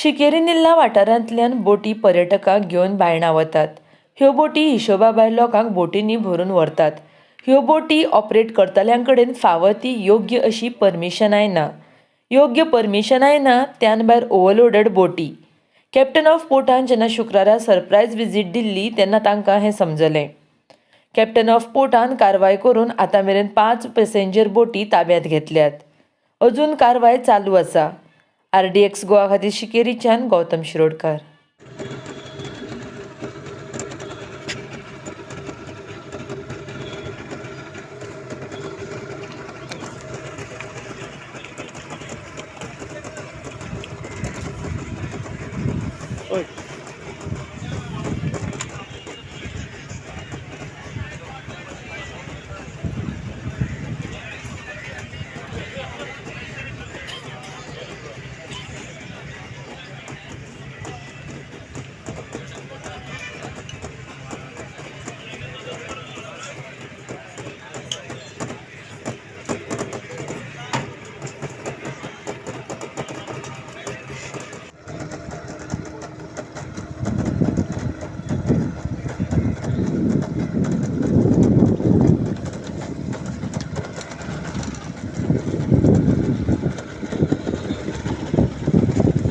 शिकेरी निल्ला वाठारांतल्यान बोटी पर्यटकांक घेवन बायणा वतात. ह्यो बोटी हिशोबा भायर लोकांक बोटींनी भरून व्हरतात. ह्यो बोटी ऑपरेट करतल्यां कडेन फावो ती योग्य अशी परमिशनाय ना. योग्य परमिशनाय ना, त्यान भायर ओव्हरलोडेड बोटी. कॅप्टन ऑफ पोर्टान जेन्ना शुक्रारा सरप्रायज विजीट दिल्ली तेन्ना तांकां हें समजलें. कॅप्टन ऑफ पोर्टान कारवाय करून आतां मेरेन 5 पॅसेंजर बोटी ताब्यांत घेतल्यात. अजून कारवाय चालू आसा. आरडीएक्स गोवा खातीर शिकेरीच्यान गौतम शिरोडकार. ओय.